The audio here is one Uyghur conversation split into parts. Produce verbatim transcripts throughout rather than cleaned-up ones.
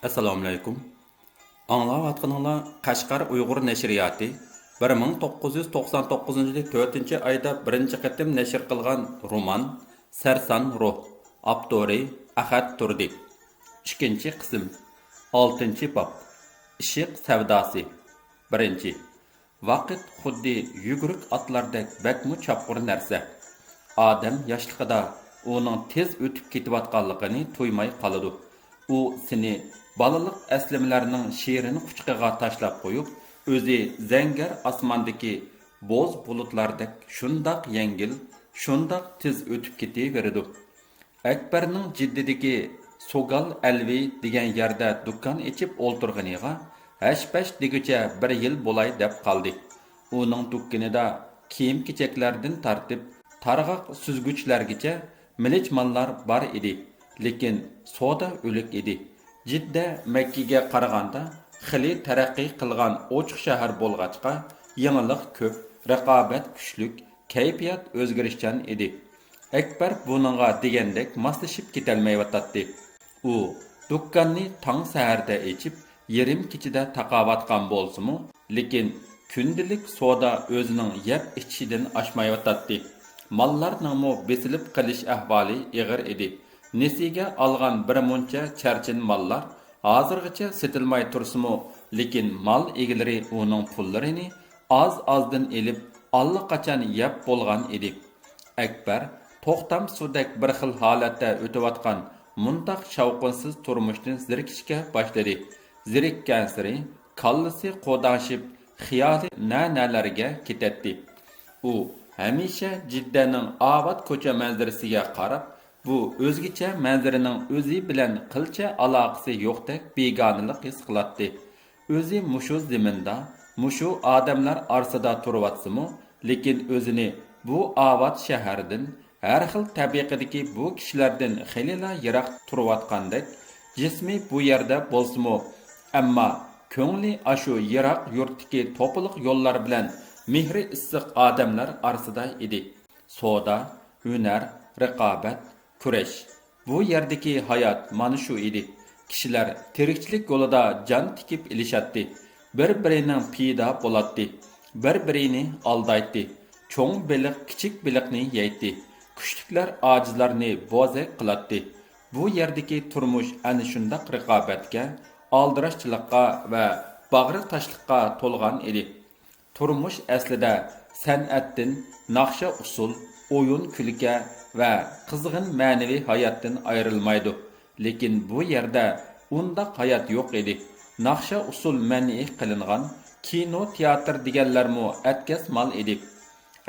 ئەسسالامۇئەلەيكۇم. ئاڭلاۋاتقىنىڭلار قەشقەر ئۇيغۇر نەشرىياتى بىر مىڭ توققۇز يۈز توقسان توققۇزىنچى يىلى تۆتىنچى ئايدا بىرىنچى قېتىم نەشر قىلغان رومان سەرسان روھ، ئاپتورى ئەخەت تۇردى. ئىككىنچى قىسىم، ئالتىنچى باب، ئىشق سەۋداسى. بىرىنچى. ۋاقىت خۇددى يۈگۈرۈك ئاتلاردەك بەكمۇ چاپقۇر نەرسە. ئادەم ياشلىقىدا ئۇنىڭ تېز ئۆتۈپ كېتىۋاتقانلىقىنى تۇيماي قالىدۇ. ئۇ سېنى بالىلىق ئەسلىمىلەرنىڭ شېرىن قۇچىقىغا تاشلاپ قويۇپ، ئۆزى زەڭگەر ئاسماندىكى بوز بۇلۇتلاردەك شۇنداق يەڭگىل، شۇنداق تېز ئۆتۈپ كېتىۋېرىدۇ. ئەكبەرنىڭ جىددىدىكى سوگال ئەلۋى دېگەن يەردە دۇكان ئېچىپ ئولتۇرغىنىغا ھەش-پەش دېگۈچە بىر يىل بولاي دەپ قالدى. ئۇنىڭ دۇكىنىدا كىيىم-كېچەكلەردىن تارتىپ، تارغاق سۈزگۈچلەرگىچە مىلىچ ماللار بار ئىدى، لېكىن سودا ئۆلۈك ئىدى. جىددە مەككىگە قارىغاندا خېلى تەرەققىي قىلغان ئوچۇق شەھەر بولغاچقا، يېڭىلىق كۆپ، رىقابەت كۈچلۈك، كەيپىيات ئۆزگىرىشچان ئىدى. ئەكبەر بۇنىڭغا دېگەندەك ماسلىشىپ كېتەلمەيۋاتاتتى. ئۇ دۇكاننى تاڭ سەھەردە ئېچىپ، يېرىم كېچىدە تاقاۋاتقان بولسىمۇ، لېكىن كۈندىلىك سودا ئۆزىنىڭ يەپ ئىچىشىدىن ئاشمايۋاتاتتى. ماللارنىڭمۇ بېسىلىپ قېلىش ئەھۋالى ئېغىر ئىدى. نېسىگە ئالغان بىر مۇنچە چەرچىن ماللار ھازىرغىچە سېتىلماي تۇرسىمۇ، لېكىن مال ئىگىلىرى ئۇنىڭ پۇللىرىنى ئاز-ئازدىن ئېلىپ، ئاللىقاچان يەپ بولغان ئىدى. ئەكبەر توختام سۇدەك بىر خىل ھالەتتە ئۆتۈۋاتقان مۇنداق شاۋقۇنسىز تۇرمۇشتىن زېرىكىشكە باشلىدى. زېرىككەنسېرى كاللىسى قوداڭشىپ، خىيالى نە-نەلەرگە كېتەتتى. ئۇ ھەمىشە جىددەنىڭ ئاۋات كوچا مەنزىرىسىگە قاراپ، بۇ ئۆزگىچە مەنزىرىنىڭ ئۆزى بىلەن قىلچە ئالاقىسى يوقتەك بىگانىلىق ھېس قىلاتتى. ئۆزى مۇشۇ زېمىندا، مۇشۇ ئادەملەر ئارىسىدا تۇرۇۋاتسىمۇ، لېكىن ئۆزىنى بۇ ئاۋات شەھەردىن، ھەر خىل تەبىقىدىكى بۇ كىشىلەردىن خېلىلا يىراق تۇرۇۋاتقاندەك، جىسمى بۇ يەردە بولسىمۇ، ئەمما كۆڭلى ئاشۇ يىراق يۇرتتىكى توپىلىق يوللار بىلەن مېھرى ئىسسىق ئادەملەر ئارىسىدا ئىدى. سودا، ھۈنەر، رىقابەت، كۈرەش. بۇ يەردىكى ھايات مانا شۇ ئىدى. كىشىلەر تىرىكچىلىك يولىدا جان تىكىپ ئېلىشاتتى. بىر-بىرىنىڭ پىدا بولاتتى. بىر-بىرىنى ئالدايتتى. چوڭ بېلىق كىچىك بېلىقنى يەيتتى. كۈچلۈكلەر ئاجىزلارنى بوزەك قىلاتتى. بۇ يەردىكى تۇرمۇش ئەنە شۇنداق رىقابەتكە، ئالدىراشچىلىققا ۋە باغرى تاشلىققا تولغان ئىدى. تۇرمۇش ئەسلىدە سەنئەتتىن، ناخشا-ئۇسسۇل، ئويۇن-كۈلكە ۋە قىزغىن مەنىۋى ھاياتتىن ئايرىلمايدۇ. لېكىن بۇ يەردە ئۇنداق ھايات يوق ئىدى. ناخشا-ئۇسسۇل مەنئى قىلىنغان، كىنو، تىياتىر دېگەنلەرمۇ ئەتكەس مال ئىدى.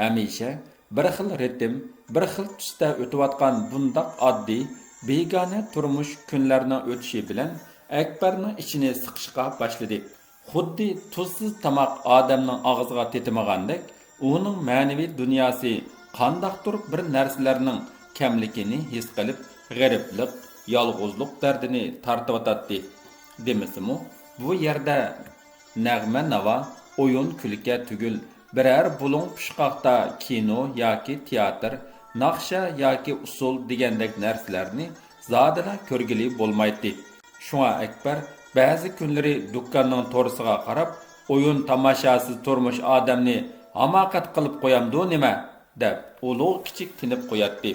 ھەمىشە بىر خىل رىتىم، بىر خىل تۈستە ئۆتۈۋاتقان بۇنداق ئاددىي، بىگانە تۇرمۇش كۈنلەرنىڭ ئۆتۈشى بىلەن ئەكبەرنىڭ ئىچىنى سىقىشقا باشلىدى. خۇددى تۇزسىز تاماق ئادەمنىڭ ئاغزىغا تېتىمىغاندەك، ئۇنىڭ مەنىۋى دۇنياسى قانداقتۇر بىر نەرسىلەرنىڭ كەملىكىنى ھېس قىلىپ، غېرىبلىق، يالغۇزلۇق دەردىنى تارتىۋاتاتتى. دېمىسىمۇ، بۇ يەردە نەغمە-ناۋا، ئويۇن-كۈلكە تۈگۈل، بىرەر بۇلۇڭ پۇچقاقتا كىنو ياكى تىياتىر، ناخشا ياكى ئۇسسۇل دېگەندەك نەرسىلەرنى زادىلا كۆرگىلى بولمايتتى. شۇڭا ئەكبەر بەزى كۈنلىرى دۇكاننىڭ تورىسىغا قاراپ، «ئويۇن-تاماشاسىز تۇرمۇش ئادەمنى ھاماقەت قىلىپ قويامدۇ نېمە؟» دەپ، ئۇلۇغ-كىچىك تىنىپ قوياتتى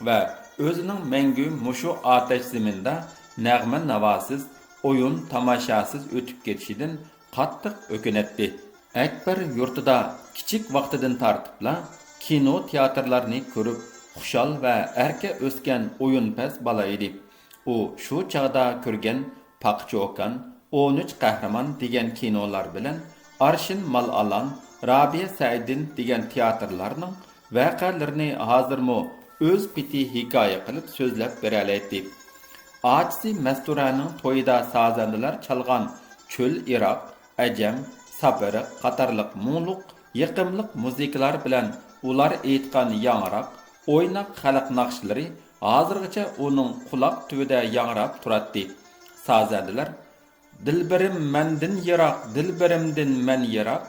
ۋە ئۆزىنىڭ مەڭگۈ مۇشۇ ئاتەش زېمىندا نەغمە-ناۋاسىز، ئويۇن-تاماشاسىز ئۆتۈپ كېتىشىدىن قاتتىق ئۆكۈنەتتى. ئەكبەر يۇرتىدا كىچىك ۋاقتىدىن تارتىپلا كىنو، تىياتىرلارنى كۆرۈپ، خۇشال ۋە ئەركە ئۆسكەن ئويۇنپەز بالا ئىدى. ئۇ شۇ چاغدا كۆرگەن پاقچى ئوكان، ئون ئۈچ قەھرىمان دېگەن كىنولار بىلەن ئارشىن مال ئالان، رابىيە سەئىدىن دېگەن تىياتىرلارنىڭ ۋەقەلىرىنى ھازىرمۇ ئۆز پېتى ھېكايە قىلىپ سۆزلەپ بېرەلەيتتى. ئاچىسى مەستۇرەنىڭ تويىدا سازەندىلەر چالغان چۆل ئىراق، ئەجەم، ساپئېرىق قاتارلىق مۇڭلۇق، يېقىملىق مۇزىكىلار بىلەن ئۇلار ئېيتقان ياڭراق، ئويناق خەلق ناخشىلىرى ھازىرغىچە ئۇنىڭ قۇلاق تۈۋىدە ياڭراپ تۇراتتى. سازەندىلەر، «دىلبىرىم مەندىن يىراق، دىلبىرىمدىن مەن يىراق،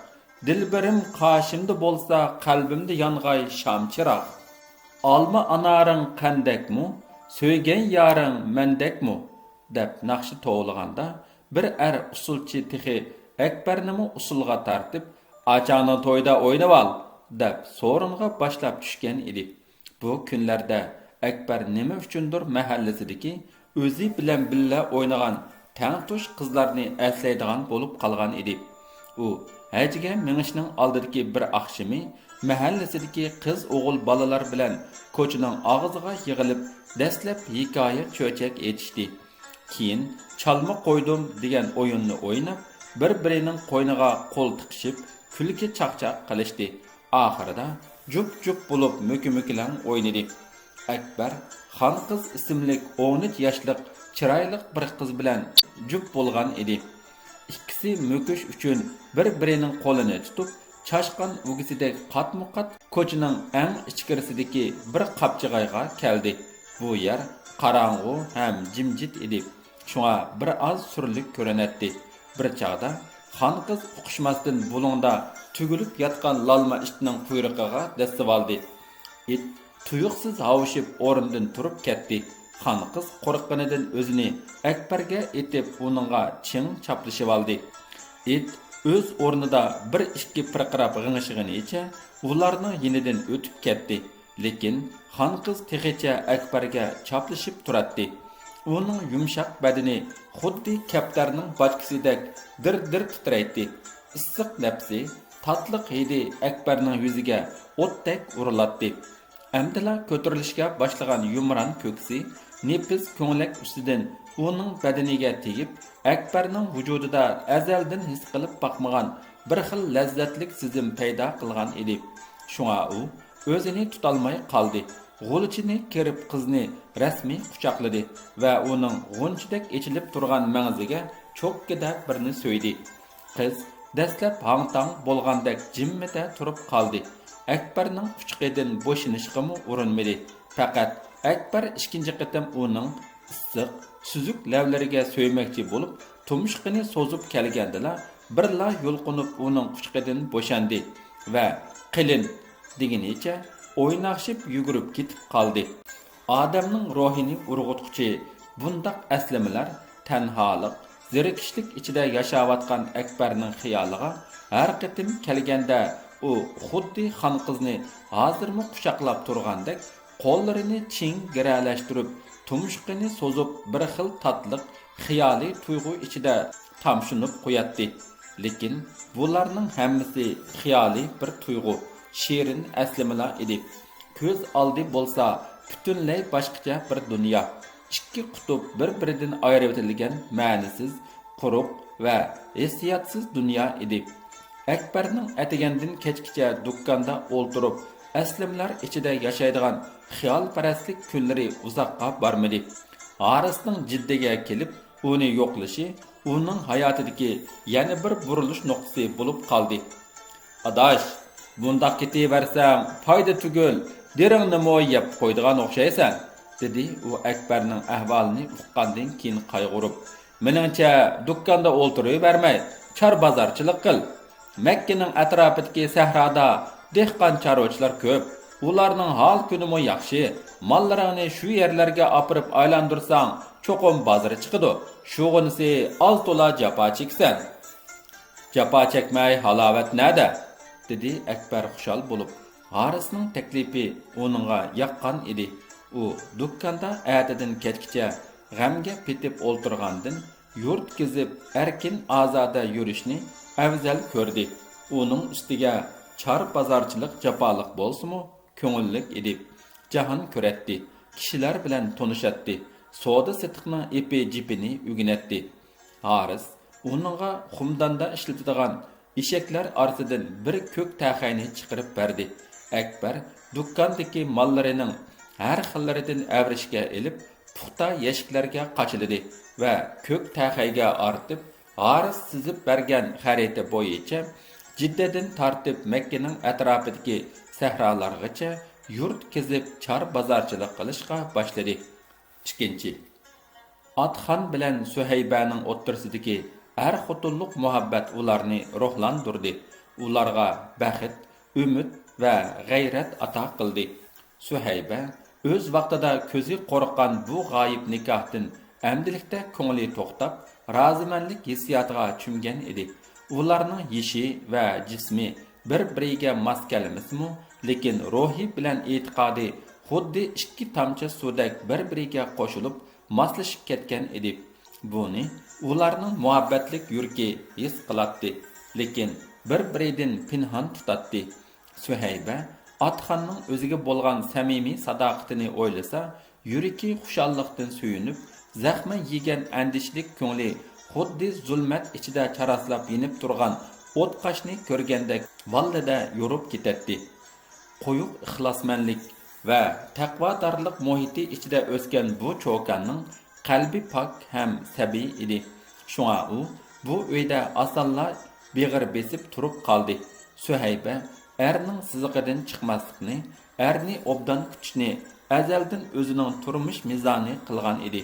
دىلبىرىم قاشىمدا بولسا، قەلبىمدە يانغاي شام چىراغ. ئالما ئانارىڭ قەندەكمۇ، سۆيگەن يارىڭ مەندەكمۇ؟ دەپ ناخشا توۋلىغاندا، بىر ئەر ئۇسسۇلچى تېخى ئەكبەرنىمۇ ئۇسسۇلغا تارتىپ، «ئاچاڭنىڭ تويىدا ئوينىۋال!» دەپ سورۇنغا باشلاپ چۈشكەن ئىدى. بۇ كۈنلەردە ئەكبەر نېمە ئۈچۈندۇر مەھەللىسىدىكى ئۆزى بىلەن بىللە ئوينىغان تەڭتۇش قىزلارنى ئەسلەيدىغان بولۇپ قالغان ئىدى. ئۇ ھەجگە مېڭىشنىڭ ئالدىدىكى بىر ئاخشىمى مەھەللىسىدىكى قىز-ئوغۇل بالىلار بىلەن كوچىنىڭ ئاغزىغا يىغىلىپ، دەسلەپ ھېكايە-چۆچەك ئېيتىشتى. كېيىن «چالما قويدۇم» دېگەن ئويۇننى ئويناپ، بىر-بىرىنىڭ قوينىغا قول تىقىشىپ، كۈلكە-چاقچاق قىلىشتى. ئاخىرىدا جۈپ-جۈپ بولۇپ مۆكە-مۆكىلەڭ ئوينىدى. ئەكبەر خانقىز ئىسىملىك ئون ئۈچ ياشلىق چىرايلىق بىر قىز بىلەن جۈپ بولغان ئىدى. ئىككىسى مۆكۈش ئۈچۈن بىر-بىرىنىڭ قولىنى تۇتۇپ، چاشقان ئۈگىسىدەك قاتمۇقات كوچىنىڭ ئەڭ ئىچكىرىسىدىكى بىر قاپچىغايغا كەلدى. بۇ يەر قاراڭغۇ ھەم جىمجىت ئىدى، شۇڭا بىر ئاز سۈرلۈك كۆرۈنەتتى. بىر چاغدا خانقىز ئۇقۇشماستىن بۇلۇڭدا تۈگۈلۈپ ياتقان لالما ئىتنىڭ قۇيرۇقىغا دەسسىۋالدى. ئىت تۇيۇقسىز ھاۋشىپ ئورنىدىن تۇرۇپ كەتتى. خانقىز قورققىنىدىن ئۆزىنى ئەكبەرگە ئېتىپ، ئۇنىڭغا چىڭ چاپلىشىۋالدى. ئىت ئۆز ئورنىدا بىر ئىككى پىرقىراپ غىڭشىغىنىچە ئۇلارنىڭ يېنىدىن ئۆتۈپ كەتتى. لېكىن خانقىز تېخىچە ئەكبەرگە چاپلىشىپ تۇراتتى. ئۇنىڭ يۇمشاق بەدىنى خۇددى كەپتەرنىڭ باچكىسىدەك دىر-دىر تىترەيتتى. ئىسسىق نەپسى، تاتلىق ھىدى ئەكبەرنىڭ يۈزىگە ئوتتەك ئۇرۇلاتتى. ئەمدىلا كۆتۈرۈلۈشكە باشلىغان يۇمران كۆكسى نېپىز كۆڭلەك ئۈستىدىن ئۇنىڭ بەدىنىگە تېگىپ، ئەكبەرنىڭ ۋۇجۇدىدا ئەزەلدىن ھېس قىلىپ باقمىغان بىر خىل لەززەتلىك سېزىم پەيدا قىلغان ئىدى. شۇڭا ئۇ ئۆزىنى تۇتالماي قالدى. غۇلىچىنى كىرىپ قىزنى رەسمىي قۇچاقلىدى ۋە ئۇنىڭ غۇنچىدەك ئېچىلىپ تۇرغان مەڭزىگە چوككىدە بىرنى سۆيدى. قىز دەسلەپ ھاڭ-تاڭ بولغاندەك جىممىدە تۇرۇپ قالدى. ئەكبەرنىڭ قۇچىقىدىن بوشىنىشقىمۇ ئۇرۇنمىدى. پەقەت ئەكبەر ئىككىنچى قېتىم ئۇنىڭ ئىسسىق، سۈزۈك لەۋلىرىگە سۆيمەكچى بولۇپ، تۇمشۇقىنى سوزۇپ كەلگەندىلا، بىرلا يۇلقۇنۇپ ئۇنىڭ قۇچىقىدىن بوشاندى ۋە «قېلىن» دېگىنىچە ئويناقشىپ يۈگۈرۈپ كېتىپ قالدى. ئادەمنىڭ روھىنى ئۇرغۇتقۇچى بۇنداق ئەسلىمىلەر تەنھالىق، زېرىكىشلىك ئىچىدە ياشاۋاتقان ئەكبەرنىڭ خىيالىغا ھەر قېتىم كەلگەندە، ئۇ خۇددى خانقىزنى ھازىرمۇ قۇچاقلاپ تۇرغاندەك، قوللىرىنى چىڭ گىرەلەشتۈرۈپ، تۇمشۇقىنى سوزۇپ، بىر خىل تاتلىق، خىيالىي تۇيغۇ ئىچىدە تامشىنىپ قوياتتى. لېكىن بۇلارنىڭ ھەممىسى خىيالىي بىر تۇيغۇ، شېرىن ئەسلىمىلا ئىدى. كۆز ئالدى بولسا پۈتۈنلەي باشقىچە بىر دۇنيا. ئىككى قۇتۇپ بىر-بىرىدىن ئايرىۋېتىلگەن مەنىسىز، قۇرۇق ۋە ھېسسىياتسىز دۇنيا ئىدى. ئەكبەرنىڭ ئەتىگەندىن كەچكىچە دۇكاندا ئولتۇرۇپ، ئەسلىمىلەر ئىچىدە ياشايدىغان خىيالپەرەسلىك كۈنلىرى ئۇزاققا بارمىدى. ھارىسنىڭ جىددىگە كېلىپ، ئۇنى يوقلىشى ئۇنىڭ ھاياتىدىكى يەنە بىر بۇرۇلۇش نۇقتىسى بولۇپ قالدى. «ئاداش، بۇنداق كېتىۋەرسەڭ پايدا تۈگۈل، دېرىڭنىمۇ يەپ قويىدىغان ئوخشايسەن»، دېدى ئۇ ئەكبەرنىڭ ئەھۋالىنى ئۇققاندىن كېيىن قايغۇرۇپ. «مېنىڭچە، دۇكاندا ئولتۇرۇۋەرمەي، چار بازارچىلىق قىل. مەككىنىڭ ئەتراپىدىكى سەھرادا دېھقان چارۋىچىلار كۆپ. ئۇلارنىڭ ھال-كۈنىمۇ ياخشى. ماللىرىڭنى شۇ يەرلەرگە ئاپىرىپ ئايلاندۇرساڭ، چوقۇم بازىرى چىقىدۇ. شۇغىنىسى ئاز-تولا جاپا چېكىسەن.» «جاپا چەكمەي ھالاۋەت نەدە؟» دېدى ئەكبەر خۇشال بولۇپ. ھارىسنىڭ تەكلىپى ئۇنىڭغا ياققان ئىدى. ئۇ دۇكاندا ئەتىدىن كەچكىچە غەمگە پېتىپ ئولتۇرغاندىن، يۇرت كېزىپ، ئەركىن-ئازادە يۈرۈشنى ئەۋزەل كۆردى. ئۇنىڭ ئۈستىگە چار بازارچىلىق جاپالىق بولسىمۇ، كۆڭۈللۈك ئىدى. جاھان كۆرەتتى، كىشىلەر بىلەن تونۇشاتتى، سودا-سېتىقنىڭ ئېپى-جېپىنى ئۆگىنەتتى. ھارىس ئۇنىڭغا خۇمداندا ئىشلىتىدىغان ئېشەكلەر ئارىسىدىن بىر كۆك تەخەينى چىقىرىپ بەردى. ئەكبەر دۇكاندىكى ماللىرىنىڭ ھەر خىللىرىدىن ئەۋرىشكە ئېلىپ، پۇختا يەشىكلەرگە قاچىلىدى ۋە كۆك تەخەيگە ئارتىپ، ھارىس سىزىپ بەرگەن خەرىتە بويىچە جىددىدىن تارتىپ مەككىنىڭ ئەتراپىدىكى سەھرالارغىچە يۇرت كېزىپ چار بازارچىلىق قىلىشقا باشلىدى. ئىككىنچى. ئاتخان بىلەن سۈھەيبەنىڭ ئوتتۇرىسىدىكى ئەر-خوتۇنلۇق مۇھەببەت ئۇلارنى روھلاندۇردى، ئۇلارغا بەخت، ئۈمىد ۋە غەيرەت ئاتا قىلدى. سۈھەيبە ئۆز ۋاقتىدا كۆزى قورققان بۇ غايىب نىكاھتىن ئەمدىلىكتە كۆڭلى توختاپ، رازىمەنلىك ھېسسىياتىغا چۆمگەن ئىدى. ئۇلارنىڭ يېشى ۋە جىسمى بىر-بىرىگە ماس كەلمىسىمۇ، لېكىن روھى بىلەن ئېتىقادى خۇددى ئىككى تامچە سۇدەك بىر-بىرىگە قوشۇلۇپ، ماسلىشىپ كەتكەن ئىدى. بۇنى ئۇلارنىڭ مۇھەببەتلىك يۈرىكى ھېس قىلاتتى، لېكىن بىر-بىرىدىن پىنھان تۇتاتتى. سۈھەيبە ئاتىخاننىڭ ئۆزىگە بولغان سەمىمىي ساداقىتىنى ئويلىسا، يۈرىكى خۇشاللىقتىن سۆيۈنۈپ، زەخمە يېگەن ئەندىشىلىك كۆڭلى خۇددى زۇلمەت ئىچىدە چاراسلاپ يېنىپ تۇرغان ئوتقاشنى كۆرگەندەك ۋاللىدە يورۇپ كېتەتتى. قويۇق ئىخلاسمەنلىك ۋە تەقۋادارلىق مۇھىتى ئىچىدە ئۆسكەن بۇ چوكاننىڭ قەلبى پاك ھەم سەبىي ئىدى. شۇڭا ئۇ بۇ ئۆيدە ئاسانلا بېغىر بېسىپ تۇرۇپ قالدى. سۈھەيبە ئەرنىڭ سىزىقىدىن چىقماسلىقنى، ئەرنى ئوبدان كۈتۈشنى ئەزەلدىن ئۆزىنىڭ تۇرمۇش مىزانى قىلغان ئىدى.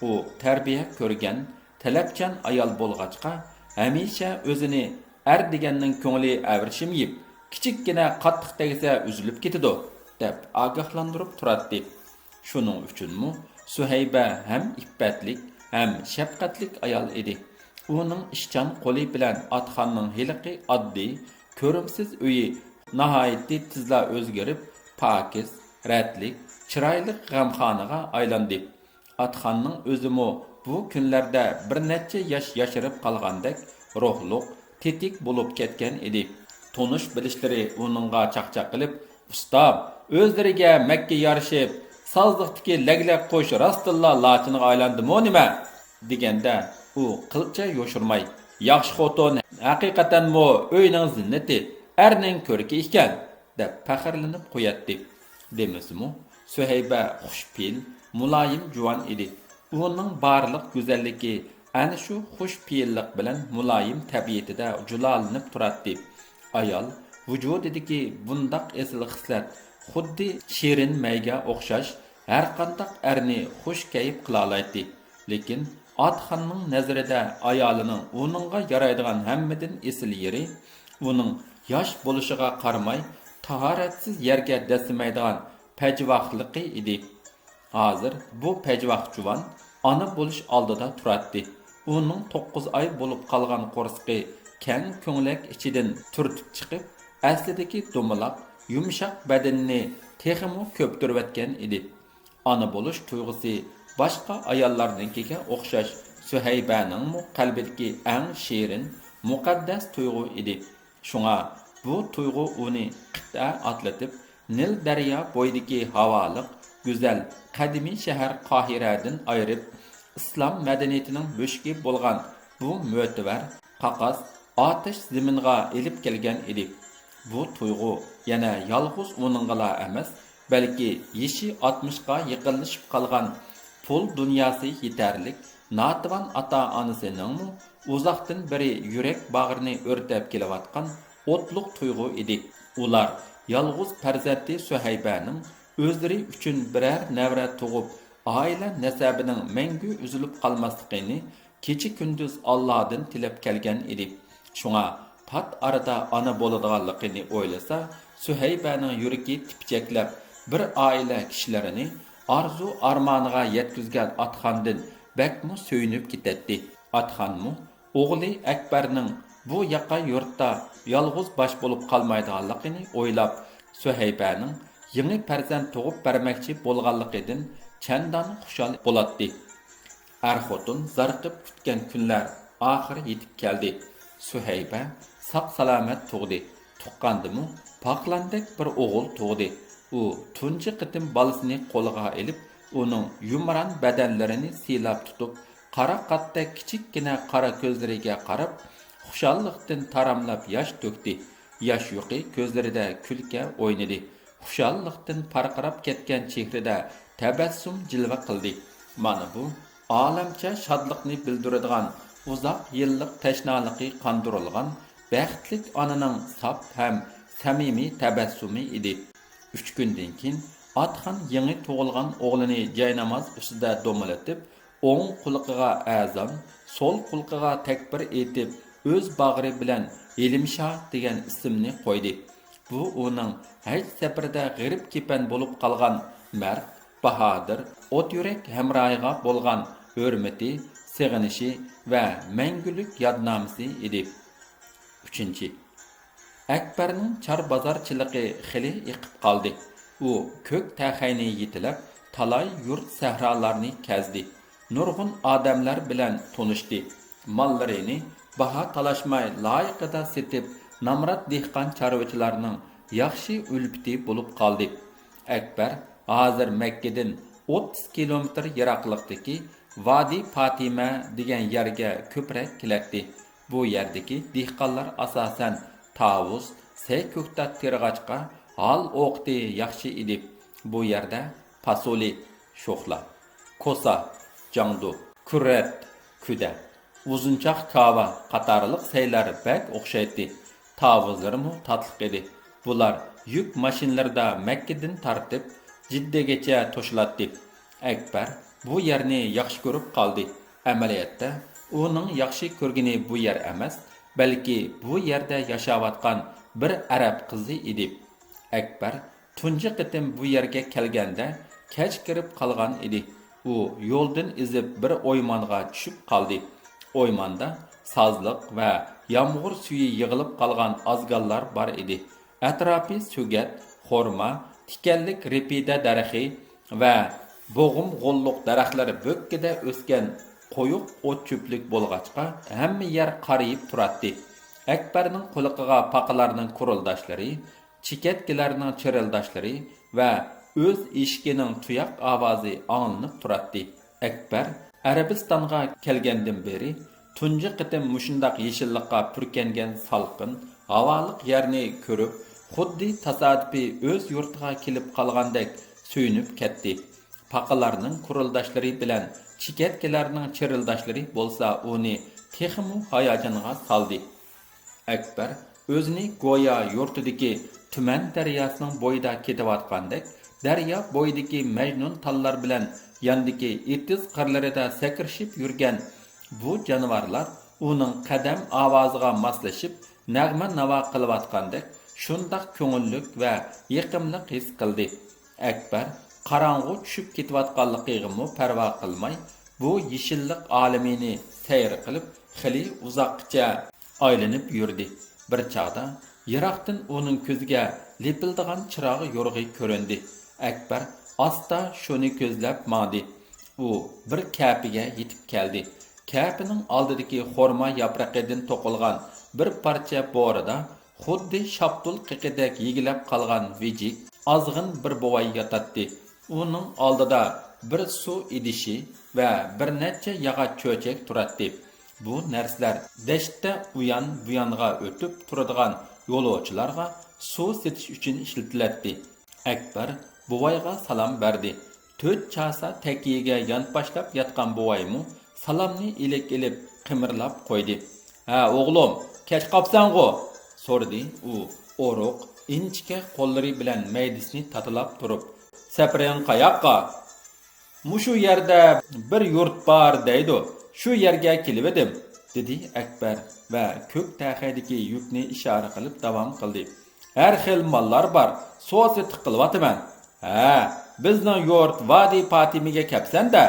ئۇ تەربىيە كۆرگەن، تەلەپچان ئايال بولغاچقا، ھەمىشە ئۆزىنى «ئەر دېگەننىڭ كۆڭلى ئەۋرىشىم يىپ، كىچىككىنە قاتتىق تەگسە ئۈزۈلۈپ كېتىدۇ» دەپ ئاگاھلاندۇرۇپ تۇراتتى. شۇنىڭ ئۈچۈنمۇ سۈھەيبە ھەم ئىپپەتلىك، ھەم شەپقەتلىك ئايال ئىدى. ئۇنىڭ ئىشچان قولى بىلەن ئاتىخاننىڭ ھېلىقى ئاددىي، كۆرۈمسىز ئۆيى ناھايىتى تېزلا ئۆزگىرىپ، پاكىز، رەتلىك، چىرايلىق غەمخانىغا ئايلاندى. ئاتىخاننىڭ ئۆزىمۇ بۇ كۈنلەردە بىر نەچچە ياش ياشىرىپ قالغاندەك روھلۇق، تېتىك بولۇپ كەتكەن ئىدى. تونۇش بىلىشلىرى ئۇنىڭغا چاقچاق قىلىپ، «ئۇستام، ئۆزلىرىگە مەككە يارىشىپ، سازلىقتىكى لەگلەك قۇش راستتىنلا لاچىنغا ئايلاندىمۇ نېمە؟» دېگەندە، ئۇ قىلچە يوشۇرماي، «ياخشى خوتۇن ھەقىقەتەنمۇ ئۆينىڭ زىننىتى، ئەرنىڭ كۆركى ئىكەن» دەپ پەخىرلىنىپ قوياتتى. دېمىسىمۇ، سۈھەيبە خۇش پېئىل، مۇلايىم جۇۋان ئىدى. ئۇنىڭ بارلىق گۈزەللىكى ئەنە شۇ خۇش پېئىللىق بىلەن مۇلايىم تەبىئىتىدە جۇلالىنىپ تۇراتتى. ئايال ۋۇجۇدىدىكى بۇنداق ئېسىل خىسلەت خۇددى شېرىن مەيگە ئوخشاش، ھەرقانداق ئەرنى خۇش كەيپ قىلالايتتى. لېكىن ئاتىخاننىڭ نەزىرىدە ئايالىنىڭ ئۇنىڭغا يارايدىغان ھەممىدىن ئېسىل يېرى، ئۇنىڭ ياش بولۇشىغا قارىماي، تاھارەتسىز يەرگە دەسسىمەيدىغان پەجىۋاھلىقى ئىدى. ھازىر بۇ پەجىۋاھ جۇۋان ئانا بولۇش ئالدىدا تۇراتتى. ئۇنىڭ توققۇز ئاي بولۇپ قالغان قورسىقى كەڭ كۆڭلەك ئىچىدىن تۈرتۈپ چىقىپ، ئەسلىدىكى دومىلاق، يۇمشاق بەدىنىنى تېخىمۇ كۆپتۈرۈۋەتكەن ئىدى. ئانا بولۇش تۇيغۇسى باشقا ئاياللارنىڭكىگە ئوخشاش سۈھەيبەنىڭمۇ قەلبىدىكى ئەڭ شېرىن، مۇقەددەس تۇيغۇ ئىدى. شۇڭا بۇ تۇيغۇ ئۇنى قىتئە ئاتلىتىپ، نىل دەريا بويىدىكى ھاۋالىق، گۈزەل، قەدىمىي شەھەر قاھىرەدىن ئايرىپ، ئىسلام مەدەنىيىتىنىڭ بۆشۈكى بولغان بۇ مۆتىۋەر، قاقاس، ئاتەش زېمىنغا ئېلىپ كەلگەن ئىدى. بۇ تۇيغۇ يەنە يالغۇز ئۇنىڭغىلا ئەمەس، بەلكى يېشى ئاتمىشقا يېقىنلىشىپ قالغان، پۇل دۇنياسى يېتەرلىك، ناتىۋان ئاتا-ئانىسىنىڭمۇ ئۇزاقتىن بېرى يۈرەك باغرىنى ئۆرتەپ كېلىۋاتقان ئوتلۇق تۇيغۇ ئىدى. ئۇلار يالغۇز پەرزەنتى سۈھەيبەنىڭ ئۆزلىرى ئۈچۈن بىرەر نەۋرە تۇغۇپ، ئائىلە نەسەبىنىڭ مەڭگۈ ئۈزۈلۈپ قالماسلىقىنى كېچە-كۈندۈز ئاللادىن تىلەپ كەلگەن ئىدى. شۇڭا پات ئارىدا ئانا بولىدىغانلىقىنى ئويلىسا، سۈھەيبەنىڭ يۈرىكى تىپچەكلەپ، بىر ئائىلە كىشىلىرىنى ئارزۇ-ئارمانىغا يەتكۈزگەن ئاتىخاندىن بەكمۇ سۆيۈنۈپ كېتەتتى. ئاتىخانمۇ ئوغلى ئەكبەرنىڭ بۇ ياقا يۇرتتا يالغۇز باش بولۇپ قالمايدىغانلىقىنى ئويلاپ، سۈھەيبەنىڭ يېڭى پەرزەنت تۇغۇپ بەرمەكچى بولغانلىقىدىن چەندان خۇشال بولاتتى. ئەر-خوتۇن زارىقىپ كۈتكەن كۈنلەر ئاخىرى يېتىپ كەلدى. سۈھەيبە ساق-سالامەت تۇغدى. تۇغقاندىمۇ پاقلاندەك بىر ئوغۇل تۇغدى. ئۇ تۇنجى قېتىم بالىسىنى قولىغا ئېلىپ، ئۇنىڭ يۇمران بەدەنلىرىنى سىيلاپ تۇتۇپ، قارا قاتتەك كىچىككىنە قارا كۆزلىرىگە قاراپ، خۇشاللىقتىن تاراملاپ ياش تۆكتى. ياش يۇقى كۆزلىرىدە كۈلكە ئوينىدى. خۇشاللىقتىن پارقىراپ كەتكەن چېھرىدە تەبەسسۇم جىلۋە قىلدى. مانا بۇ ئالەمچە شادلىقنى بىلدۈرىدىغان، ئۇزاق يىللىق تەشنالىقى قاندۇرۇلغان بەختلىك ئانىنىڭ ساپ ھەم سەمىمىي تەبەسسۇمى ئىدى. ئۈچ كۈندىن كېيىن ئاتىخان يېڭى تۇغۇلغان ئوغلىنى جايناماز ئۈستىدە دومىلىتىپ، ئوڭ قۇلىقىغا ئەزان، سول قۇلىقىغا تەكبىر ئېيتىپ، ئۆز باغرى بىلەن ھېلىمشا دېگەن ئىسىمنى قويدى. بۇ ئۇنىڭ ھەج سەپىرىدە غېرىب كېپەن بولۇپ قالغان مەرد، باھادىر، ئوت يۈرەك ھەمراھىغا بولغان ھۆرمىتى، سېغىنىشى ۋە مەڭگۈلۈك يادنامىسى ئىدى. ئۈچىنچى، ئەكبەرنىڭ چار بازارچىلىقى خېلى ئېقىپ قالدى. ئۇ كۆك تەخەينى يېتىلەپ، تالاي يۇرت سەھرالارنى كەزدى. نۇرغۇن ئادەملەر بىلەن تونۇشتى. ماللىرىنى باھا تالاشماي لايىقىدا سېتىپ، نامرات دېھقان چارۋىچىلارنىڭ ياخشى ئۈلپىتى بولۇپ قالدى. ئەكبەر ھازىر مەككىدىن ئوتتۇز كىلومېتىر يىراقلىقتىكى ۋادى پاتىمە دېگەن يەرگە كۆپرەك كېلەتتى. بۇ يەردىكى دېھقانلار ئاساسەن تاۋۇز، سەي كۆكتات تېرىغاچقا، ھال ئوقىتى ياخشى ئىدى. بۇ يەردە پاسولى، شوخلا، كوسا، جاڭدۇ، كۈرەت، كۈدە، ئۇزۇنچاق كاۋا قاتارلىق سەيلەر بەك ئوخشايتتى. تاۋۇزلىرىمۇ تاتلىق ئىدى. بۇلار يۈك ماشىنىلىرىدا مەككىدىن تارتىپ، جىددىگىچە توشۇلاتتى. ئەكبەر بۇ يەرنى ياخشى كۆرۈپ قالدى. ئەمەلىيەتتە، ئۇنىڭ ياخشى كۆرگىنى بۇ يەر ئەمەس، بەلكى بۇ يەردە ياشاۋاتقان بىر ئەرەب قىزى ئىدى. ئەكبەر تۇنجى قېتىم بۇ يەرگە كەلگەندە كەچ كىرىپ قالغان ئىدى. ئۇ يولدىن ئېزىپ بىر ئويمانغا چۈشۈپ قالدى. ئويماندا سازلىق ۋە يامغۇر سۈيى يىغىلىپ قالغان ئازگاللار بار ئىدى. ئەتراپى سۆگەت، خورما، تىكەنلىك رېپىدە دەرىخى ۋە بوغۇم غوللۇق دەرەخلەر بۆككىدە ئۆسكەن قويۇق ئوت-چۆپلۈك بولغاچقا، ھەممە يەر قارىيىپ تۇراتتى. ئەكبەرنىڭ قۇلىقىغا پاقىلارنىڭ كۇرۇلداشلىرى، چېكەتكىلەرنىڭ چىرىلداشلىرى ۋە ئۆز ئېشىكىنىڭ تۇياق ئاۋازى ئاڭلىنىپ تۇراتتى. ئەكبەر ئەرەبىستانغا كەلگەندىن بېرى تۇنجى قېتىم مۇشۇنداق يېشىللىققا پۈركەنگەن سالقىن ھاۋالىق يەرنى كۆرۈپ، خۇددى تاسادىپىي ئۆز يۇرتىغا كېلىپ قالغاندەك سۆيۈنۈپ كەتتى. پاقىلارنىڭ كۇرۇلداشلىرى بىلەن چېكەتكىلەرنىڭ چىرىلداشلىرى بولسا ئۇنى تېخىمۇ ھاياجانغا سالدى. ئەكبەر ئۆزىنى گويا يۇرتىدىكى تۈمەن دەرياسىنىڭ بويىدا كېتىۋاتقاندەك، دەريا بويىدىكى مەجنۇن تاللار بىلەن ياندىكى ئېتىز قىرلىرىدا سەكرىشىپ يۈرگەن بۇ جانىۋارلار ئۇنىڭ قەدەم ئاۋازىغا ماسلىشىپ، نەغمە ناۋا قىلىۋاتقاندەك شۇنداق كۆڭۈللۈك ۋە يېقىملىق ھېس قىلدى. ئەكبەر قاراڭغۇ چۈشۈپ كېتىۋاتقانلىقىغىمۇ پەرۋا قىلماي، بۇ يېشىللىق ئالىمىنى سەير قىلىپ، خېلى ئۇزاققىچە ئايلىنىپ يۈردى. بىر چاغدا يىراقتىن ئۇنىڭ كۆزىگە لىپىلدىغان چىراغ يورۇقى كۆرۈندى. ئەكبەر ئاستا شۇنى كۆزلەپ ماڭدى. ئۇ بىر كەپىگە يېتىپ كەلدى. كەپىنىڭ ئالدىدىكى خورما ياپرىقىدىن توقۇلغان بىر پارچە بورىدا خۇددى شاپتۇل قېقىدەك يېگىلەپ قالغان ۋىجىك، ئازغىن بىر بوۋاي ياتاتتى. ئۇنىڭ ئالدىدا بىر سۇ ئىدىشى ۋە بىر نەچچە ياغاچ چۆچەك تۇراتتى. بۇ نەرسىلەر دەشتتە ئۇيان-بۇيانغا ئۆتۈپ تۇرىدىغان يولۇچىلارغا سۇ سېتىش ئۈچۈن ئىشلىتىلەتتى. ئەكبەر بوۋايغا سالام بەردى. تۆت چاسا تەكىيىگە يانپاشلاپ ياتقان بوۋايمۇ سالامنى ئىلىك ئېلىپ قىمىرلاپ قويدى. ھە، ئوغلۇم، كەچ قاپسەنغۇ؟ سورىدى ئۇ ئورۇق، ئىنچىكە قوللىرى بىلەن مەيدىسىنى تاتىلاپ تۇرۇپ. سەپىرىڭ قاياققا؟ مۇشۇ يەردە بىر يۇرت بار دەيدۇ، شۇ يەرگە كېلىۋىدىم، دېدى ئەكبەر ۋە كۆك تەخەيدىكى يۈكنى ئىشارە قىلىپ داۋام قىلدى. ھەر خىل ماللار بار، سودا سېتىق قىلىۋاتىمەن. ھە، بىزنىڭ يۇرت ۋادى پاتىمىگە كەپسەن-دە،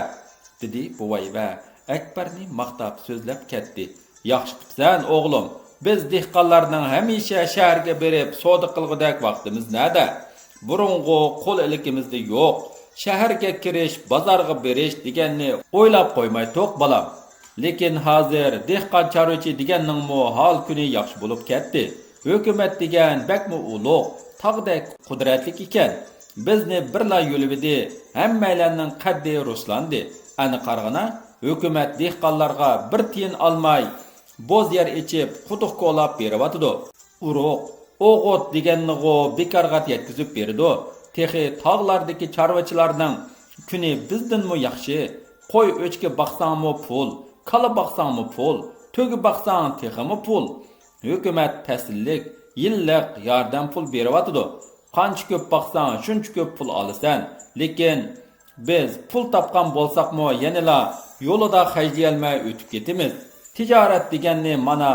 دېدى بوۋاي ۋە ئەكبەرنى ماختاپ سۆزلەپ كەتتى. ياخشى قىپسەن، ئوغلۇم. بىز دېھقانلارنىڭ ھەمىشە شەھەرگە بېرىپ سودا قىلغۇدەك ۋاقتىمىز نەدە؟ بۇرۇنغۇ قول ئىلكىمىزدە يوق. شەھەرگە كىرىش، بازارغا بېرىش دېگەننى ئويلاپ قويمايتتۇق، بالام. لېكىن ھازىر دېھقان چارۋىچى دېگەننىڭمۇ ھال-كۈنى ياخشى بولۇپ كەتتى. ھۆكۈمەت دېگەن بەكمۇ ئۇلۇغ، تاغدەك قۇدرەتلىك ئىكەن. بىزنى بىرلا يۆلىۋىدى، ھەممەيلەننىڭ قەددى رۇسلاندى. ئەنە قارىغىنا، ھۆكۈمەت دېھقانلارغا بىر تىيىن ئالماي، بوز يەر ئېچىپ، قۇدۇق كولاپ بېرىۋاتىدۇ. ئۇرۇق، ئوغۇت دېگەننىغۇ بىكارغا يەتكۈزۈپ بېرىدۇ. تېخى تاغلاردىكى چارۋىچىلارنىڭ كۈنى بىزدىنمۇ ياخشى. قوي ئۆچكە باقساڭمۇ پۇل، كالا باقساڭمۇ پۇل، تۆگە باقساڭ تېخىمۇ پۇل. ھۆكۈمەت پەسىللىك، يىللىق ياردەم پۇل بېرىۋاتىدۇ. قانچە كۆپ باقساڭ، شۇنچە كۆپ پۇل ئالىسەن. لېكىن بىز پۇل تاپقان بولساقمۇ، يەنىلا يولىدا خەجلىيەلمەي ئۆتۈپ كېتىمىز. تىجارەت دېگەننى مانا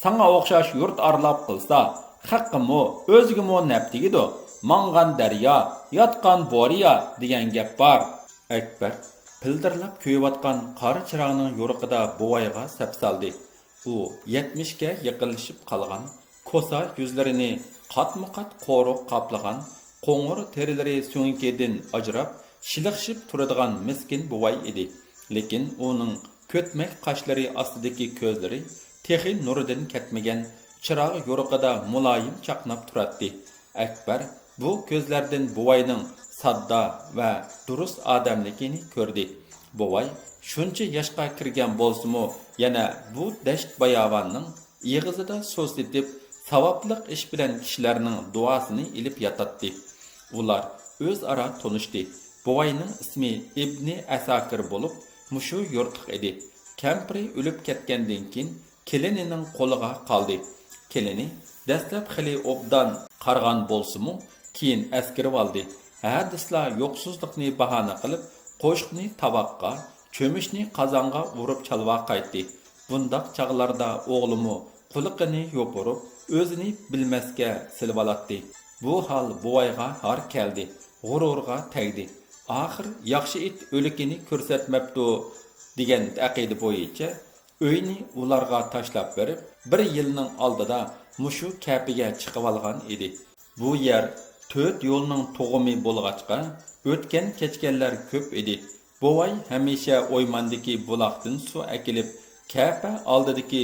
ساڭا ئوخشاش يۇرت ئارىلاپ قىلسا، خەققىمۇ، ئۆزىگىمۇ نەپ تېگىدۇ. ماڭغان دەريا، ياتقان بورىيا دېگەن گەپ بار. ئەكبەر پىلدىرلاپ كۆيۈۋاتقان قارا چىراغنىڭ يورۇقىدا بوۋايغا سەپسالدى. ئۇ يەتمىشكە يېقىنلىشىپ قالغان، كوسا يۈزلىرىنى قاتمۇقات قورۇق قاپلىغان، قوڭۇر تېرىلىرى سۆڭىكىدىن ئاجراپ، شىلىقشىپ تۇرىدىغان مىسكىن بوۋاي ئىدى. لېكىن ئۇنىڭ كۆتمەك قاشلىرى ئاستىدىكى كۆزلىرى تېخى نۇرىدىن كەتمىگەن، چىراغ يورۇقىدا مۇلايىم چاقناپ تۇراتتى. ئەكبەر بۇ كۆزلەردىن بوۋاينىڭ ساددا ۋە دۇرۇس ئادەملىكىنى كۆردى. بوۋاي شۇنچە ياشقا كىرگەن بولسىمۇ، يەنە بۇ دەشت-باياۋاننىڭ ئېغىزىدا سۇ سېتىپ، ساۋابلىق ئىش بىلەن كىشىلەرنىڭ دۇئاسىنى ئېلىپ ياتاتتى. ئۇلار ئۆزئارا تونۇشتى. بوۋاينىڭ ئىسمى ئىبنى ئەساكىر بولۇپ، مۇشۇ يۇرتلۇق ئىدى. كەمپىرى ئۆلۈپ كەتكەندىن كېيىن، كېلىنىنىڭ قولىغا قالدى. كېلىنى دەسلەپ خېلى ئوبدان قارىغان بولسىمۇ، كېيىن ئەسكىرىۋالدى. ھە دېسىلا يوقسۇزلۇقنى باھانە قىلىپ، قوشۇقنى تاۋاققا، چۆمۈچنى قازانغا ئۇرۇپ چالۋا قايتتى. بۇنداق چاغلاردا ئوغلىمۇ قۇلىقىنى يوپۇرۇپ، ئۆزىنى بىلمەسكە سېلىۋالاتتى. بۇ ھال بوۋايغا ھار كەلدى، غۇرۇرىغا تەگدى. ئاخىر ياخشى ئىت ئۆلۈكىنى كۆرسەتمەپتۇ دېگەن ئەقىدە بويىچە، ئۆينى ئۇلارغا تاشلاپ بېرىپ، بىر يىلنىڭ ئالدىدا مۇشۇ كەپىگە چىقىۋالغان ئىدى. بۇ يەر تۆت يولنىڭ تۇغۇمى بولغاچقا، ئۆتكەن-كەچكەنلەر كۆپ ئىدى. بوۋاي ھەمىشە ئويماندىكى بۇلاقتىن سۇ ئەكېلىپ، كەپە ئالدىدىكى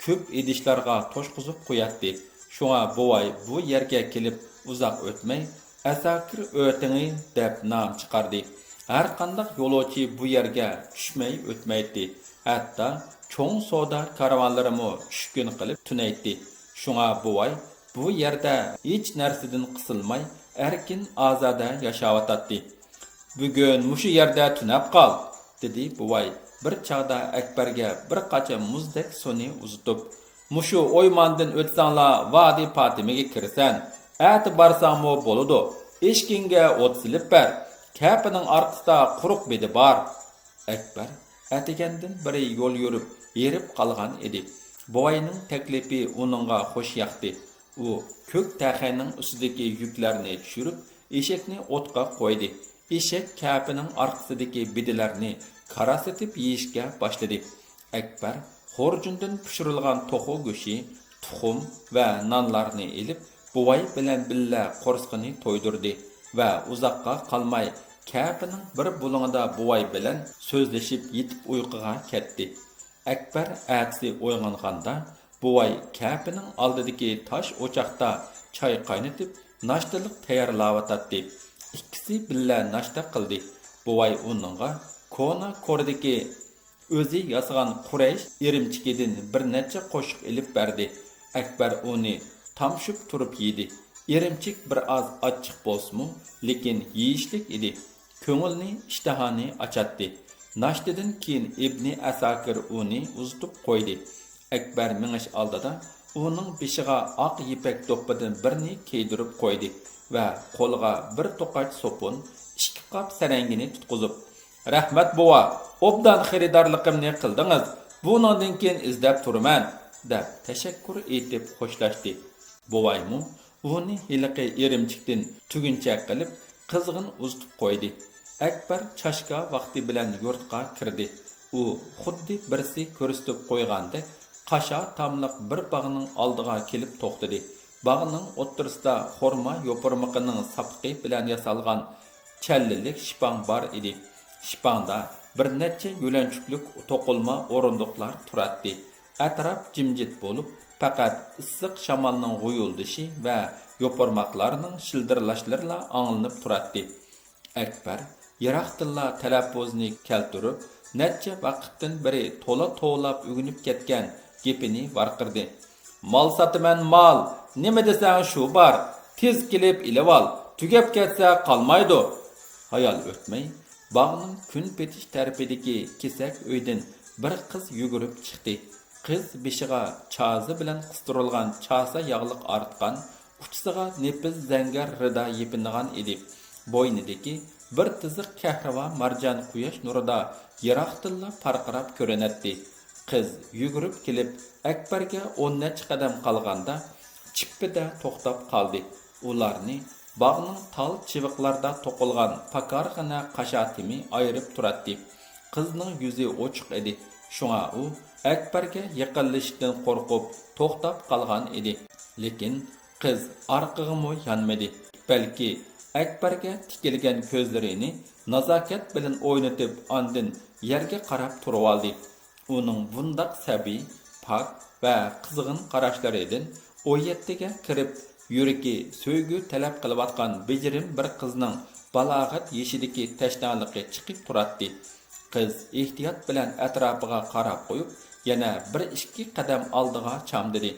كۆپ ئىدىشلارغا توشقۇزۇپ قوياتتى. شۇڭا بوۋاي بۇ يەرگە كېلىپ ئۇزاق ئۆتمەي، ئەساكىر ئۆتىڭى دەپ نام چىقاردى. ھەرقانداق يولۇچى بۇ يەرگە چۈشمەي ئۆتمەيتتى. ھەتتا چوڭ سودا كارۋانلىرىمۇ چۈشكۈن قىلىپ تۈنەيتتى. شۇڭا بوۋاي بۇ يەردە ھېچ نەرسىدىن قىسىلماي، ئەركىن-ئازادە ياشاۋاتاتتى. بۈگۈن مۇشۇ يەردە تۈنەپ قال، دېدى بوۋاي بىر چاغدا ئەكبەرگە بىر قاچا مۇزدەك سۇنى ئۇزىتىپ. مۇشۇ ئويماندىن ئۆتسەڭلا ۋادى پاتىمىگە كىرىسەن. ئەتە بارساڭمۇ بولىدۇ. ئېشىكىڭگە ئوت سېلىپ بەر. كەپىنىڭ ئارقىسىدا قۇرۇق بېدى بار. ئەكبەر ئەتىگەندىن بېرى يول يۈرۈپ، ھېرىپ قالغان ئىدى. بوۋاينىڭ تەكلىپى ئۇنىڭغا خوش ياقتى. ئۇ كۆك تەخەينىڭ ئۈستىدىكى يۈكلەرنى چۈشۈرۈپ، ئېشەكنى ئوتقا قويدى. ئېشەك كەپىنىڭ ئارقىسىدىكى بېدىلەرنى كاراسىتىپ يېيىشكە باشلىدى. ئەكبەر خورجۇندىن پىشۇرۇلغان توخۇ گۆشى، تۇخۇم ۋە نانلارنى ئېلىپ، بوۋاي بىلەن بىللە قورسىقىنى تويدۇردى ۋە ئۇزاققا قالماي كەپىنىڭ بىر بۇلۇڭىدا بوۋاي بىلەن سۆزلىشىپ يېتىپ ئۇيقۇغا كەتتى. ئەكبەر ئەتىسى ئويغانغاندا، بوۋاي كەپىنىڭ ئالدىدىكى تاش ئوچاقتا چاي قاينىتىپ، ناشتىلىق تەييارلاۋاتاتتى. ئىككىسى بىللە ناشتا قىلدى. بوۋاي ئۇنىڭغا كونا كوردىكى ئۆزى ياسىغان قۇرەيش ئىرىمچىكىدىن بىر نەچچە قوشۇق ئېلىپ بەردى. ئەكبەر ئۇنى تامشىپ تۇرۇپ يېدى. ئىرىمچىك بىر ئاز ئاچچىق بولسىمۇ، لېكىن يېيىشلىك ئىدى. كۆڭۈلنى، ئىشتىھانى ئاچاتتى. ناشتىدىن كېيىن ئىبنى ئەساكىر ئۇنى ئۇزىتىپ قويدى. ئەكبەر مېڭىش ئالدىدا ئۇنىڭ بېشىغا ئاق يىپەك دوپپىدىن بىرنى كىيدۈرۈپ قويدى ۋە قولىغا بىر توقاچ سوپۇن، ئىككى قاپ سەرەڭگىنى تۇتقۇزۇپ، «رەھمەت، بوۋا، ئوبدان خېرىدارلىقىمنى قىلدىڭىز، بۇنىڭدىن كېيىن ئىزدەپ تۇرىمەن» دەپ تەشەككۈر ئېيتىپ خوشلاشتى. بوۋايمۇ ئۇنى ھېلىقى ئىرىمچىكتىن تۈگۈنچەك قىلىپ، قىزغىن ئۇزىتىپ قويدى. ئەكبەر چاشكا ۋاقتى بىلەن يۇرتقا كىردى. ئۇ خۇددى بىرسى كۆرسىتىپ قويغاندەك قاشا تاملىق بىر باغنىڭ ئالدىغا كېلىپ توختىدى. باغنىڭ ئوتتۇرىسىدا خورما يوپۇرمىقىنىڭ ساپىقى بىلەن ياسالغان چەللىلىك شىپاڭ بار ئىدى. شىپاڭدا بىر نەچچە يۆلەنچۈكلۈك توقۇلما ئورۇندۇقلار تۇراتتى. ئەتراپ جىمجىت بولۇپ، پەقەت ئىسسىق شامالنىڭ غۇيۇلدىشى ۋە يوپۇرماقلارنىڭ شىلدىرلاشلىرىلا ئاڭلىنىپ تۇراتتى. ئەكبەر يىراقتىنلا تەلەپپۇزنى كەلتۈرۈپ، نەچچە ۋاقىتتىن بېرى تولا توۋلاپ ئۆگىنىپ كەتكەن گېپىنى ۋارقىرىدى. «مال ساتىمەن، مال! نېمە دېسەڭ، شۇ بار! تېز كېلىپ ئېلىۋال! تۈگەپ كەتسە، قالمايدۇ!» ھايال ئۆتمەي، باغنىڭ كۈن پېتىش تەرىپىدىكى كېسەك ئۆيدىن بىر قىز يۈگۈرۈپ چىقتى. قىز بېشىغا چازا بىلەن قىستۇرۇلغان چاسا ياغلىق ئارتقان، ئۇچىسىغا نېپىز زەڭگەر رىدا يېپىنغان ئىدى. بوينىدىكى بىر تىزىق كەھرىۋا مارجان قۇياش نۇرىدا يىراقتىنلا پارقىراپ كۆرۈنەتتى. قىز يۈگۈرۈپ كېلىپ، ئەكبەرگە ئون نەچچە قەدەم قالغاندا، چىپپىدە توختاپ قالدى. ئۇلارنى باغنىڭ تال چىۋىقلاردا توقۇلغان پاكارخانا قاشا تېمى ئايرىپ تۇراتتى. قىزنىڭ يۈزى ئوچۇق ئىدى. شۇڭا ئۇ ئەكبەرگە يېقىنلىشىشتىن قورقۇپ توختاپ قالغان ئىدى. لېكىن قىز ئارقىغىمۇ يانمىدى. بەلكى ئەكبەرگە تىكىلگەن كۆزلىرىنى نازاكەت بىلەن ئوينىتىپ، ئاندىن يەرگە قاراپ تۇرۇۋالدى. ئۇنىڭ بۇنداق سەبىي، پاك ۋە قىزغىن قاراشلىرىدىن ئون يەتتىگە كىرىپ، يۈرىكى سۆيگۈ تەلەپ قىلىۋاتقان بېجىرىم بىر قىزنىڭ بالاغەت يېشىدىكى تەشنالىقى چىقىپ تۇراتتى. قىز ئېھتىيات بىلەن ئەتراپىغا قاراپ قويۇپ، يەنە بىر ئىككى قەدەم ئالدىغا چامدىدى.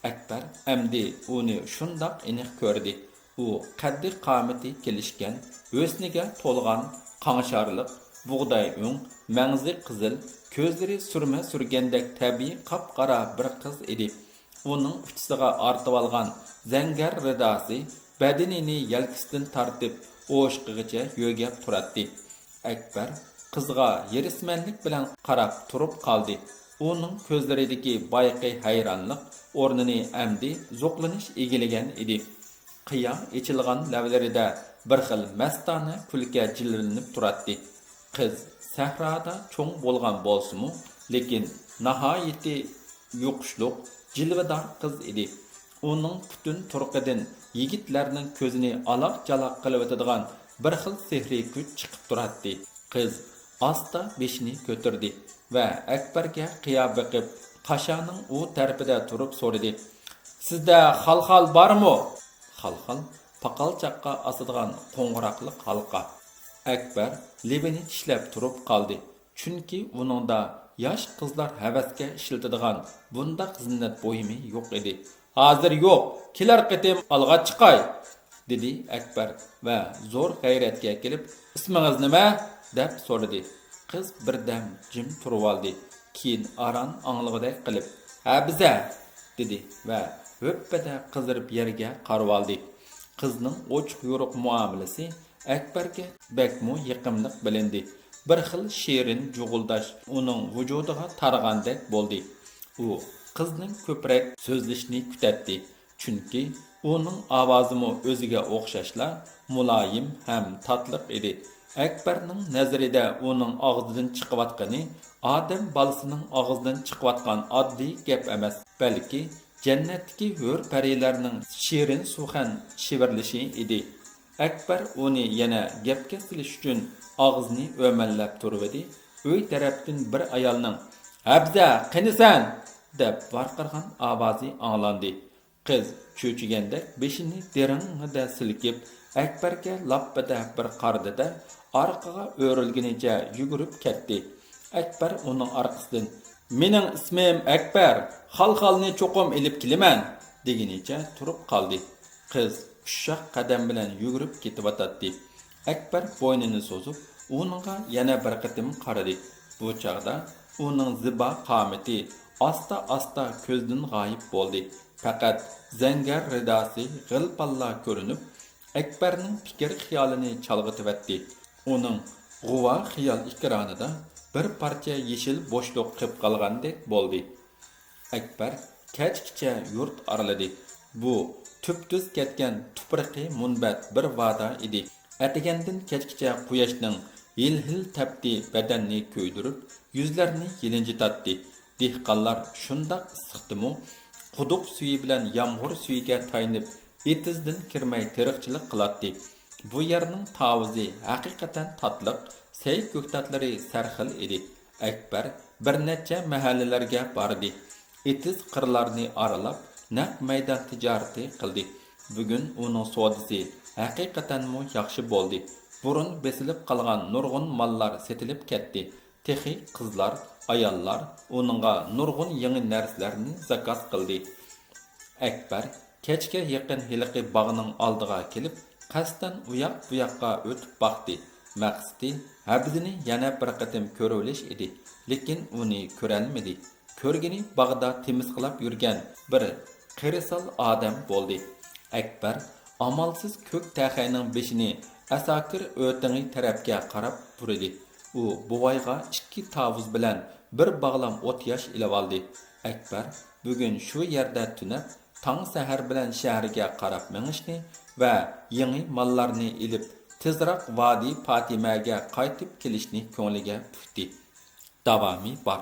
ئەكبەر ئەمدى ئۇنى شۇنداق ئېنىق كۆردى. ئۇ قەددى-قامىتى كېلىشكەن، ھۆسنىگە تولغان، قاڭشارلىق، بۇغداي ئۆڭ، مەڭزى قىزىل، كۆزلىرى سۈرمە سۈرگەندەك تەبىئىي قاپقارا بىر قىز ئىدى. ئۇنىڭ ئۇچىسىغا ئارتىۋالغان زەڭگەر رىداسى بەدىنىنى يەلكىسىدىن تارتىپ ئوشۇقىغىچە يۆگەپ تۇراتتى. ئەكبەر قىزغا ھېرىسمەنلىك بىلەن قاراپ تۇرۇپ قالدى. ئۇنىڭ كۆزلىرىدىكى بايىقى ھەيرانلىق ئورنىنى ئەمدى زوقلىنىش ئىگىلىگەن ئىدى. قىيا ئېچىلغان لەۋلىرىدە بىر خىل مەستانە كۈلكە جىلۋىلىنىپ تۇراتتى. قىز سەھرادا چوڭ بولغان بولسىمۇ، لېكىن ناھايىتى يۇقۇشلۇق، جىلۋىدار قىز ئىدى. ئۇنىڭ پۈتۈن تۇرقىدىن يىگىتلەرنىڭ كۆزىنى ئالاق-چالاق قىلىۋېتىدىغان بىر خىل سېھرىي كۈچ چىقىپ تۇراتتى. قىز ئاستا بېشىنى كۆتۈردى ۋە ئەكبەرگە قىيا بېقىپ، قاشانىڭ ئۇ تەرىپىدە تۇرۇپ سورىدى: «سىزدە خالخال بارمۇ؟» خالخال پاقالچاققا ئاسىدىغان قوڭغۇراقلىق ھالقا. ئەكبەر لېۋىنى چىشلەپ تۇرۇپ قالدى، چۈنكى ئۇنىڭدا ياش قىزلار ھەۋەسكە ئىشلىتىدىغان بۇنداق زىننەت بۇيۇمى يوق ئىدى. «ھازىر يوق، كېلەر قېتىم ئالغا چىقاي!» دېدى ئەكبەر ۋە زور غەيرەتكە كېلىپ، «ئىسمىڭىز نېمە؟» دەپ سورىدى. قىز بىردەم جىم تۇرۇۋالدى. كېيىن ئاران ئاڭلىغۇدەك قىلىپ، «ھەبىزە!» دېدى ۋە ھۆپپىدە قىزىرىپ يەرگە قارىۋالدى. قىزنىڭ ئوچۇق-يورۇق مۇئامىلىسى ئەكبەرگە بەكمۇ يېقىملىق بىلىندى. بىر خىل شېرىن جۇغۇلداش ئۇنىڭ ۋۇجۇدىغا تارىغاندەك بولدى. ئۇ قىزنىڭ كۆپرەك سۆزلىشىنى كۈتەتتى. چۈنكى ئۇنىڭ ئاۋازىمۇ ئۆزىگە ئوخشاشلا مۇلايىم ھەم تاتلىق ئىدى. ئەكبەرنىڭ نەزىرىدە ئۇنىڭ ئاغزىدىن چىقىۋاتقىنى ئادەم بالىسىنىڭ ئاغزىدىن چىقىۋاتقان ئاددىي گەپ ئەمەس، بەلكى جەننەتتىكى ھۆر-پەرىلەرنىڭ شېرىن سۇخەن شىۋىرلىشى ئىدى. ئەكبەر ئۇنى يەنە گەپكە سېلىش ئۈچۈن ئاغزىنى ئۆمەللەپ تۇرۇۋىدى. ئۆي تەرەپتىن بىر ئايالنىڭ، «ھەبزە، قېنى سەن؟» دەپ ۋارقىرىغان ئاۋازى ئاڭلاندى. قىز چۆچۈگەندەك بېشىنى دېرىڭڭىدە سىلكىپ، ئەكبەرگە لاپپىدە بىر قارىدى-دە، ئارقىغا ئۆرۈلگىنىچە يۈگۈرۈپ كەتتى. ئەكبەر ئۇنىڭ ئارقىسىدىن، «مېنىڭ ئىسمىم ئەكبەر، خالخالنى چوقۇم ئېلىپ كېلىمەن!» دېگىنىچە تۇرۇپ قالدى. قىز ئۇششاق قەدەم بىلەن يۈگۈرۈپ كېتىۋاتاتتى. ئەكبەر بوينىنى سوزۇپ، ئۇنىڭغا يەنە بىر قېتىم قارىدى. بۇ چاغدا ئۇنىڭ زىبا قامىتى ئاستا-ئاستا كۆزدىن غايىب بولدى. پەقەت زەڭگەر رىداسى غىل-پاللا كۆرۈنۈپ، ئەكبەرنىڭ پىكىر-خىيالىنى چالغىتىۋەتتى. ئۇنىڭ غۇۋا خىيال ئېكرانىدا بىر پارچە يېشىل بوشلۇق قېپ قالغاندەك بولدى. ئەكبەر كەچكىچە يۇرت ئارىلىدى. بۇ تۈپتۈز كەتكەن تۇپرىقى مۇنبەت بىر ۋادا ئىدى. ئەتىگەندىن كەچكىچە قۇياشنىڭ ھىل-ھىل تەپتى بەدەننى كۆيدۈرۈپ، يۈزلەرنى يېلىنجىتاتتى. دېھقانلار شۇنداق ئىسسىقتىمۇ، قۇدۇق سۈيى بىلەن يامغۇر سۈيىگە تايىنىپ، ئېتىزدىن كىرمەي تېرىقچىلىق قىلاتتى. بۇ يەرنىڭ تاۋۇزى ھەقىقەتەن تاتلىق، سەي-كۆكتاتلىرى سەرخىل ئىدى. ئەكبەر بىر نەچچە مەھەللىلەرگە باردى. ئېتىز-قىرلارنى ئارىلاپ، نەق مەيدان تىجارىتى قىلدى. بۈگۈن ئۇنىڭ سودىسى ھەقىقەتەنمۇ ياخشى بولدى. بۇرۇن بېسىلىپ قالغان نۇرغۇن ماللار سېتىلىپ كەتتى. تېخى قىزلار، ئاياللار ئۇنىڭغا نۇرغۇن يېڭى نەرسىلەرنى زاكاز قىلدى. ئەكبەر كەچكە يېقىن ھېلىقى باغنىڭ ئالدىغا كېلىپ، قەستەن ئۇياق-بۇياققا ئۆتۈپ باقتى. مەقسىتى ھەبزىنى يەنە بىر قېتىم كۆرۈۋېلىش ئىدى، لېكىن ئۇنى كۆرەلمىدى. كۆرگىنى باغدا تېمىسقىلاپ يۈرگەن بىر قېرىسال ئادەم بولدى. ئەكبەر ئامالسىز كۆك تەخەينىڭ بېشىنى ئەساكىر ئۆتىڭى تەرەپكە قاراپ بۇرىدى. ئۇ بوۋايغا ئىككى تاۋۇز بىلەن بىر باغلام ئوت-ياش ئېلىۋالدى. ئەكبەر بۈگۈن شۇ يەردە تۈنەپ، تاڭ سەھەر بىلەن شەھەرگە قاراپ مېڭىشنى ۋە يېڭى ماللارنى ئېلىپ، تېزراق ۋادى پاتىمەگە قايتىپ كېلىشنى كۆڭلىگە پۈكتى. داۋامى بار.